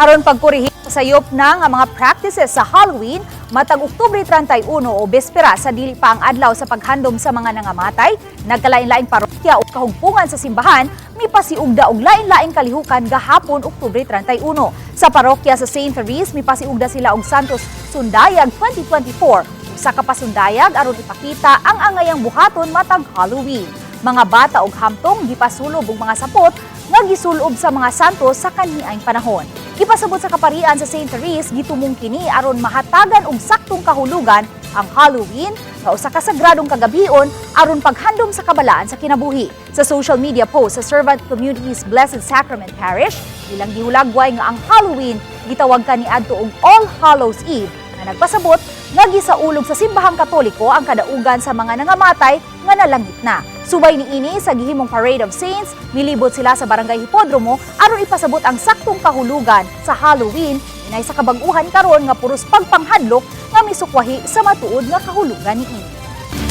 Aron pagkorihi sa sayop na nga mga practices sa Halloween, matag Oktubre 31 o bespera sa dili pa ang adlaw sa paghandom sa mga nangamatay, nagkalain-laing parokya o kahugpungan sa simbahan mipasiugda og lain-laing kalihukan gahapon, Oktubre 31. Sa parokya sa St. Therese, mipasiugda sila og Santos Sundayag 2024, usa ka pasundayag aron ipakita ang angayang buhaton matag Halloween. Mga bata og hamtong gipasulob og mga sapot nga gisulob sa mga santos sa kaniang panahon. Gipasabot sa kaparian sa St. Therese, gitumong kini aron mahatagan og saktong kahulugan ang Halloween nga usa ka sagradong kagabion aron paghandom sa kabalaan sa kinabuhi. Sa social media post sa Servant Community's Blessed Sacrament Parish, ilang gihulagway nga ang Halloween gitawag kaniadto og All Hallows Eve nga nagpasabot nga gisaulog sa simbahang Katoliko ang kadaugan sa mga nangamatay nga nalangit na. Subay niini sa gihimong Parade of Saints, milibot sila sa Barangay Hipodromo aron ipasabot ang saktong kahulugan sa Halloween inay sa kabag-uhan karon nga puros pagpanghadlok nga misukwahi sa matuod nga kahulugan niini.